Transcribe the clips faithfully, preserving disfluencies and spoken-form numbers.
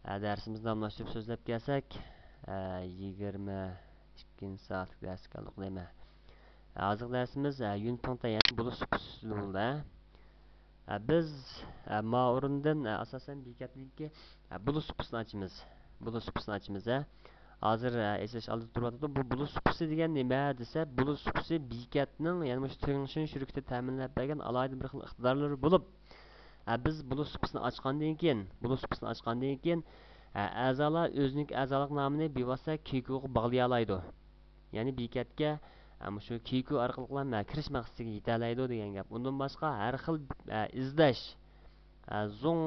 ھە، دەرسىمىزنى داۋاملاشتۇرۇپ سۆزلەپ كەلسەك، ھە، يىگىرمە ئىككىنچى سائەتلىك دەرسكە كەلدۇق دەيمەن. ھە، ھازىرقى دەرسىمىز، ھە، يۈنپىڭتەي، يەنى بولۇش سۇپىسى بولدى. ھە، بىز، ھە، ما ئورۇندىن، ھە، ئاساسەن بېكەتنىڭكى، ھە، بولۇش سۇپىسىنى ئاچىمىز. بولۇش سۇپىسىنى ئاچىمىز، ھە. ھازىر، ھە، ئېچىلىش ئالدىدا تۇرۇۋاتىدۇ. بۇ بولۇش سۇپىسى دېگەن نېمە دېسە، بولۇش سۇپىسى بېكەتنىڭ، يەنى مۇشۇ تىڭشىن شىركىتى تەمىنلەپ بەرگەن ئالاھىدە بىر خىل ئىقتىدارلىرى بولۇپ، ھە، بىز بولۇش سۇپىسىنى ئاچقاندىن كېيىن، بولۇش سۇپىسىنى ئاچقاندىن كېيىن، ھە، ئەزالار ئۆزىنىڭكى ئەزالىق نامىنى بىۋاسىتە كېيكۇغا باغلىيالايدۇ. يەنى بېكەتكە، ھە، مۇشۇ كېيكۇ ئارقىلىقلا، ھە، كىرىش مەقسىتىگە يېتەلەيدۇ دېگەن گەپ. ئۇندىن باشقا ھەر خىل، ھە، ئىزدەش، ھە، زۇڭ،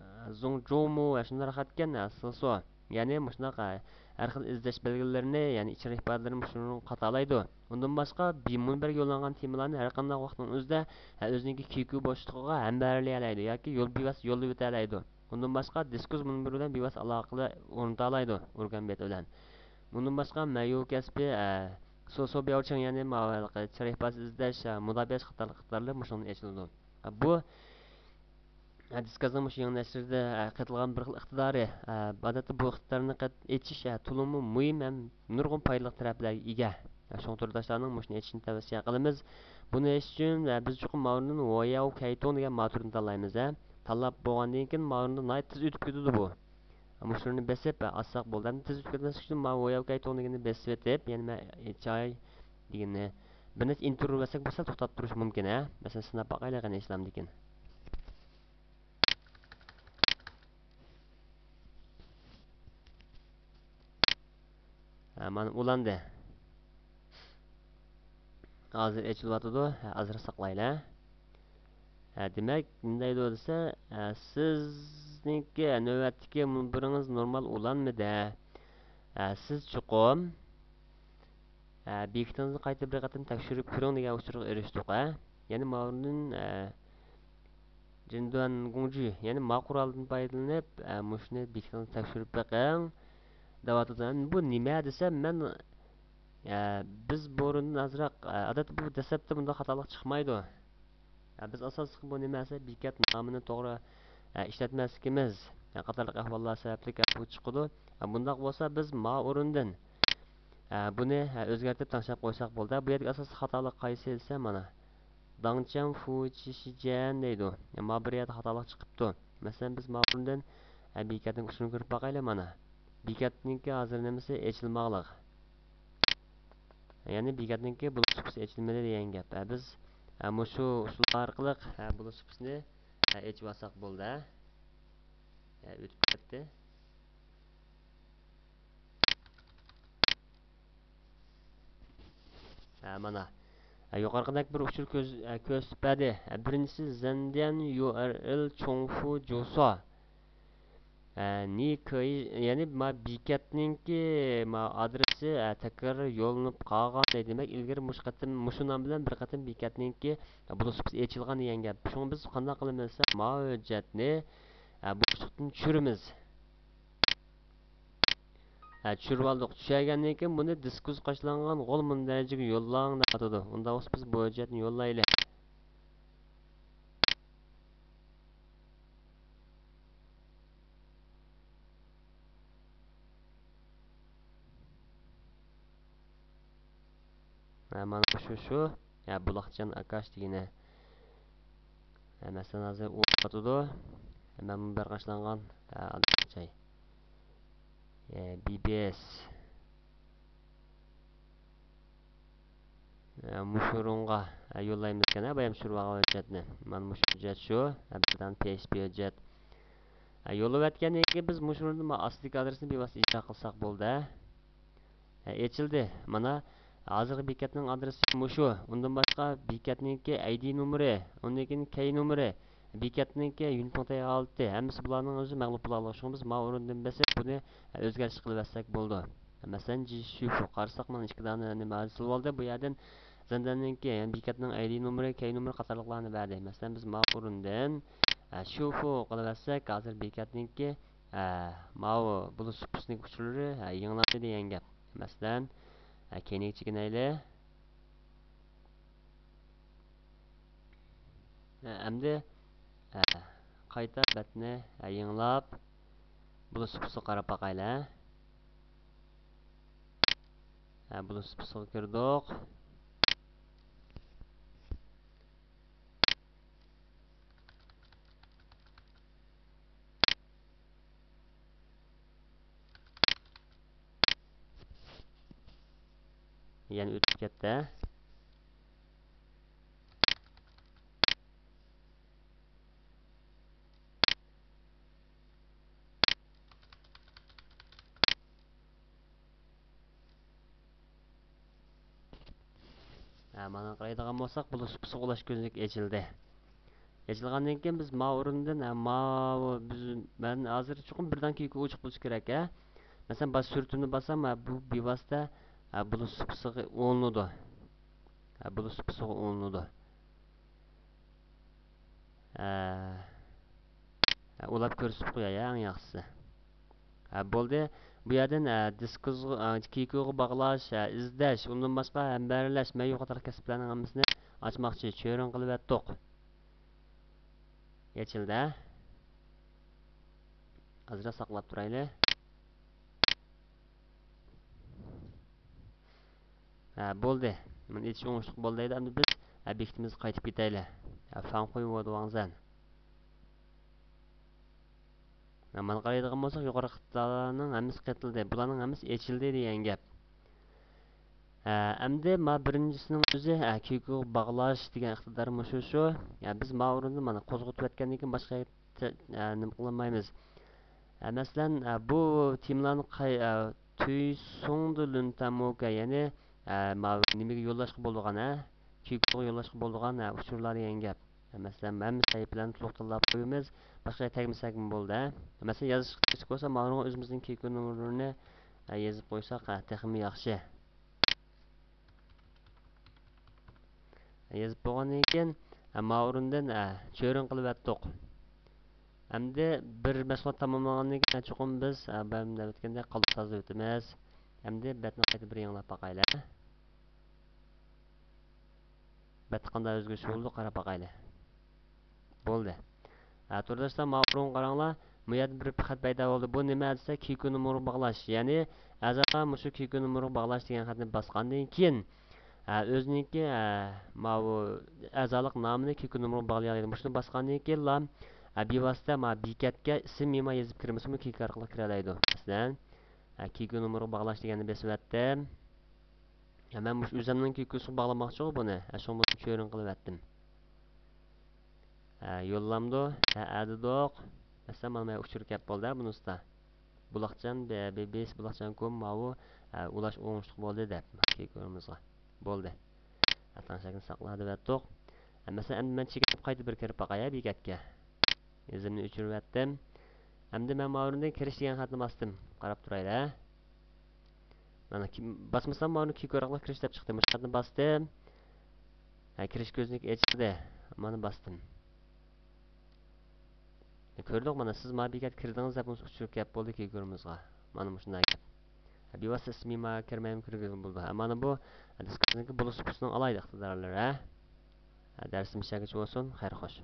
ھە، زۇڭ جومۇ ۋە شۇنداق ئەتكەن، ھە، سىسو. يەنى مۇشۇنداق، ھە، ھەر خىل ئىزدەش بەلگىلىرىنى، يەنى ئىچىرى ئىپادىلىرىنى مۇشۇنىڭغا قاتالايدۇ. ئۇندىن باشقا بى مۇنبەرگە يوللانغان تېمىلارنى ھەر قانداق ۋاقىتنىڭ ئۆزىدە، ھە، ئۆزىنىڭكى كېيكۇ بوشلۇقىغا ھەمبەرلىيەلەيدۇ ياكى يول بىۋاسىتە يوللىۋېتەلەيدۇ. ئۇندىن باشقا دىسكۇس مۇنبىرى بىلەن بىۋاسىتە ئالاقە ئورنىتالايدۇ ئورگان بېتى بىلەن. ئۇندىن باشقا مەييۇ كەسپى، ئە، سو، سو بىياۋچىڭ، يەنى ماۋۇ چىراي ئىپادىسى ئىزدەش، ئە، مۇداپىئە قاتارلىق ئىقتىدارلار مۇشۇنىڭدىن ئېچىلىدۇ. بۇ، ئە، دىسكازنىڭ مۇشۇ يېڭى نەشرىدە، ئە، قېتىلغان بىر خىل ئىقتىدارى. ئە، ئادەتتە بۇ ئىقتىدارنى قېت-، ئېچىش، ئە، تولىمۇ مۇھىم ھەم نۇرغۇن پايدىلىق تەرەپلەرگە ئىگە. ئە، شۇڭا تورداشلارنىڭ مۇشۇنى ئېچىشىنى تەۋسىيە قىلىمىز. بۇنى ئېچىش ئۈچۈن، ئە، بىز چوقۇم ماۋۇنىڭ ۋوياۋ كەيتوڭ دېگەن ماتورىنى تاللايمىز، ھە. تاللاپ بولغاندىن كېيىن ماۋۇنىڭدىن ناھايىتى تېز ئۆتۈپ كېتىدۇ بۇ. مۇشۇنى بېسىپ، ئە، ئاچساق بولدى. ئەمدى تېز ئۆتۈپ كەتمەسلىك ئۈچۈن ماۋۇ ۋوياۋ كەيتوڭ دېگىننى بېسىۋېتىپ، يەنە مەن ئېچاي دېگىنىنى بىر نەچچە ئىنترو بەرسەك بولسا توختاپ تۇرۇشى مۇمكىن، ھە. مەسىلەن، سىناپ باقايلى قېنى ئىشلامدىكىن. ھە، مانا ئۇلاندى. ھازىر ئېچىلىۋاتىدۇ. ھە، ئازراق ساقلايلى. ھە، دېمەك، نېمە دەيدۇ دېسە، ھە، سىزنىڭكى نۆۋەتتىكى مۇنبىرىڭىز نورمال ئۇلانمىدى. ھە، سىز چوقۇم، ھە، بېكىتىڭىزنى قايتا بىر قېتىم تەكشۈرۈپ كۆرۈڭ دېگەن ئۇچۇرغا ئېرىشتۇق، ھە. يەنى ماۋۇدىن، ھە، جىندۇەن گۇڭجۈ، يەنى ما قورالدىن پايدىلىنىپ، ئە، مۇشۇنى بېكىتىڭىز، تەكشۈرۈپ بېقىڭ، دەۋاتىدۇ. ئەمدى بۇ نېمە دېسەم، مەن، ئە، بىز بۇرۇندىن ئازراق، ئە، ئادەتتە بۇ دەسلەپتە بۇنداق خاتالىق چىقمايدۇ. ئە، بىز ئاساسلىقى بۇ نېمە دېسە، بېكەت نامىنى توغرا، ئە، ئىشلەتمەسلىكىمىز، ئە، قاتارلىق ئەھۋاللار سەۋەبلىك، ئە، بۇ چىقىدۇ. ئە، بۇنداق بولسا بىز ما ئورۇندىن، ئە، بۇنى، ئە، ئۆزگەرتىپ تەڭشەپ قويساق بولدى. بۇ يەردىكى ئاساسلىق خاتالىق قايسى دېسە، مانا. داڭچيەن فۇچىشىجيەن دەيدۇ. ما بىر يەردە خاتالىق چىقىپتۇ. مەسىلەن، بىز ما بۇرۇندىن، ئە، بېكەتنىڭ ئۇچۇرىنى كۆرۈپ باقايلى مانا. بېكەتنىڭكى ھازىر نېمىسى ئېچىلماغلىق. يەنى بېكەتنىڭكى بولۇش سۇپىسى ئېچىلمىدى دېگەن گەپ. ئە، بىز، ئە، مۇشۇ ئۇسۇل ئارقىلىق، ئە، بولۇش سۇپىسىنى، ئە، ئېچىۋالساق بولدى. ئە، ئۆتۈپ كەتتى. ھە، مانا. ھە، يۇقىرىقىدەك بىر ئۇچۇر كۆز-، ھە، كۆرسىتىپ بەردى. ھە، بىرىنچىسى، زەنديەن يۇ ئېر ئېل چوڭفۇ جۇسۇ. ھە، نى كېي، يەنى ما بېكەتنىڭكى ما ئادرېسى، ھە، تەكرار يوللىنىپ قالغان دەيدۇ. دېمەك، ئىلگىرى مۇشۇ قېتىم، مۇشۇ نام بىلەن بىر قېتىم بېكەتنىڭكى، ھە، بولۇش سۇپىسى ئېچىلغان دېگەن گەپ. شۇڭا بىز قانداق قىلىمىز دېسە، ما ھۆججەتنى، ھە، بوشلۇقتىن چۈشۈرىمىز. ھە، چۈشۈرۈۋالدۇق. چۈشۈرگەندىن كېيىن بۇنى دىسكىغا قاچىلانغان غول مۇندەرىجىگە يوللاڭ دەۋاتىدۇ. ئۇنداق بولسا بىز بۇ ھۆججەتنى يوللايلى. ھە، مانا شۇ، شۇ. ھە، بۇلاقچان ئاكاش دېگىنى. ھە، مەسىلەن، ھازىر ئۇ ئاتىدۇ. ھە، مەن بۇنى بىر قاچىلانغان. ھە، ئالدىنچاي. ھە، بى بى ئېس. ھە، مۇشۇرۇڭغا، ھە، يوللايمىزكەن، ھە، بايام چۈشۈرۈۋالغان ھۆججەتنى. مانا مۇشۇ ھۆججەت شۇ. ھە، بىردان پى ئېچ پى ھۆججەت. ھە، يوللىۋەتكەندىن كېيىن بىز مۇشۇنى ما ئاستىدىكى ئادرېسنى بىۋاسىتە ئىجرا قىلساق بولدى، ھە. ھە، ئېچىلدى. مانا، ھازىرقى بېكەتنىڭ ئادرېسى مۇشۇ. ئۇندىن باشقا بېكەتنىڭكى ئاي دى نومۇرى، ئۇندىن كېيىن كەي نومۇرى، بېكەتنىڭكى يۈنپىڭتەي ھالىتى، ھەممىسى بۇلارنىڭ ئۆزى مەغلۇپ بولغانلىقى. شۇڭا بىز ما ئورۇندىن بېسىپ، بۇنى ئۆزگەرتىش قىلىۋەتسەك بولىدۇ. مەسىلەن، جى شۈفۇ قارىساق، مانا ئىككى دانە نېمە ھازىر سېلىۋالدى. بۇ يەردىن زەندەننىڭكى، يەنى بېكەتنىڭ ئاي دى نومۇرى، كەي نومۇرى قاتارلىقلارنى بەردى. مەسىلەن، بىز ما ئورۇندىن، ئە، شۈفۇ قىلىۋەتسەك، ھازىر بېكەتنىڭكى، ئە، ماۋۇ بولۇش سۇپىسىنىڭ ئۇچۇرلىرى، ئە، يېڭىلاندى دېگەن گەپ. مەسىلەن، ئە، كەينىگە چېكىنەيلى. ئەمدى، ھە، قايتا بەتنى، ھە، يېڭىلاپ، بۇلۇت سۇپىسىغا قاراپ باقايلى. ھە، بۇلۇت سۇپىسىغا كىردۇق. يەنە ئۆتۈپ كەتتى. ھە، مانا قارايدىغان بولساق، بۇلۇت سۇپىسىغا ئۇلاش كۆزنىكى ئېچىلدى. ئېچىلغاندىن كېيىن بىز ماۋۇ ئورۇندىن، ھە، ماۋۇ بىز، مەن ھازىر چوقۇم بىردىن كېيىن ئوچۇق بولۇشى كېرەك، ھە. مەسىلەن، باش سۈرىتىمنى باسسام، ھە، بۇ بىۋاسىتە، ھە، بۇلۇت سۇپىسىغا ئۇلىنىدۇ. ھە، بۇلۇت سۇپىسىغا ئۇلىنىدۇ. ھە. ھە، ئۇلاپ كۆرسىتىپ قوياي، ھە، ئەڭ ياخشىسى. ھە، بولدى. بۇ يەردىن، ھە، دىسكىغا، ھە، كىكۇغا باغلاش، ھە، ئىزدەش، ئۇنىڭدىن باشقا ھەمبەرلەش، مەيۈ قاتارلىق كەسىپلەرنىڭ ھەممىسىنى ئاچماقچى، چۆرۈن قىلىۋەتتۇق. ئېچىلدى. ئازراق ساقلاپ تۇرايلى. ھە، بولدى. مانا ئېچىش ئوڭۇشلۇق بولدى دەيدۇ. ئەمدى بىز، ھە، بېكىتىمىزگە قايتىپ كېتەيلى. ھە، فاڭخۇي ۋودۋاڭزەن. ھە، مانا قارايدىغان بولساق، يۇقىرىقىلارنىڭ ھەممىسى قېتىلدى. بۇلارنىڭ ھەممىسى ئېچىلدى دېگەن گەپ. ھە، ئەمدى ما بىرىنچىسىنىڭ ئۆزى، ھە، كىكۇغا باغلاش دېگەن ئىقتىدار مۇشۇ شۇ. ھە، بىز ما ئورۇندا مانا قوزغىتىۋەتكەندىن كېيىن باشقا ھە، نېمە قىلالمايمىز. ھە، مەسىلەن، ھە، بۇ تېمىلارنى قاي-، ھە، تۈيسۇڭدۇ لۈنتەموكە، يەنى، ھە، ماۋۇ نېمىگە يوللاشقا بولىدىغان، ھە، كىكۇغا يوللاشقا بولىدىغان، ھە، ئۇچۇرلار دېگەن گەپ. ھە، مەسىلەن، ھەممە سەھىپىلەرنى تولۇق تاللاپ قويىمىز. باشقا يەرگە تەگمىسەكمۇ بولىدۇ، ھە. مەسىلەن، يازىشقا كىرىشتە بولسا، ماۋۇنىڭغا ئۆزىمىزنىڭ كىكۇ نومۇرلىرىنى، ھە، يېزىپ قويساق، ھە، تېخىمۇ ياخشى. يېزىپ بولغاندىن كېيىن، ھە، ما ئورۇندىن، ھە، چۆرۈن قىلىۋەتتۇق. ئەمدى بىر مەشغۇلات تاماملانغاندىن كېيىن، ھە، چوقۇم بىز، ھە، بەرمىدە ئۆتكەندەك قالپاق تازىلاپ ئۆتىمىز. ئەمدى بەتنى قايتا بىر يېڭىلاپ باقايلى. بەتتە قانداق ئۆزگىرىش بولدى، قاراپ باقايلى. بولدى. ھە، تورداشلار، ماۋۇ ئورۇنغا قاراڭلار. بۇ يەردە بىر خەت پەيدا بولدى. بۇ نېمە دېسە، كىكۇ نومۇرغا باغلاش. يەنى، ئەزالار مۇشۇ كىكۇ نومۇرغا باغلاش دېگەن خەتنى باسقاندىن كېيىن، ھە، ئۆزىنىڭكى، ھە، ماۋۇ ئەزالىق نامىنى كىكۇ نومۇرغا باغلىيالايدۇ. مۇشۇنى باسقاندىن كېيىنلا، ھە، بىۋاسىتە ماۋۇ بېكەتكە ئىسىم مېما يېزىپ كىرمىسىمۇ، كىكۇ ئارقىلىق كىرەلەيدۇ. مەسىلەن، ھە، كىكۇ نومۇرغا باغلاش دېگەننى بېسىۋەتتىم. ھە، مەن مۇشۇ ئۆزۈمنىڭ كىكۇسىغا باغلىماقچىغۇ بۇنى. ھە، شۇڭا بۇنى چۆرۈن قىلىۋەتتىم. ھە، يوللامدۇ. ھە، ئەدىدۇق. مەسىلەن، مانا مانا ئۇچۇر كەپ بولدى، ھە، بۇنىسىدا. بۇلاقچان، بې-، بې-، بېس بۇلاقچان كوم ماۋۇ، ھە، ئۇلاش ئوڭۇشلۇق بولدى دەپ كىكۇمىزغا. بولدى. ھە، تەڭشەكنى ساقلا دەۋەتتۇق. ھە، مەسىلەن، ئەمدى مەن چېكىنىپ قايتا بىر كىرىپ باقاي، ھە، بېكەتكە. ئىزىمنى ئۆچۈرۈۋەتتىم. ئەمدى مەن ماۋۇ ئورۇندىن كىرىش دېگەن خەتنى باستىم. قاراپ تۇرايلى، ھە. مانا، كىم-، باسمىسام، ماۋۇنى كىكۇ ئارقىلىق كىرىش دەپ چىقتى. مۇشۇ خەتنى باستىم. ھە، كىرىش كۆزنىكى ئېچىلدى. مانا باستىم. كۆردۇق، مانا، سىز ما بېكەتكە كىردىڭىز دەپ ئۇچۇر كەپ بولدى كىكۇمىزغا. مانا مۇشۇنداق گەپ. ھە، بىۋاسىتە ئىسمى ما كىرمەيمۇ كىرگىلى بولىدۇ. ھە، مانا بۇ، ھە، دىسكىسىنىڭكى بۇلۇت سۇپىسىنىڭ ئالاھىدە ئىقتىدارلىرى، ھە. ھە، دەرسىم شەگىچە بولسۇن. خەير خوش.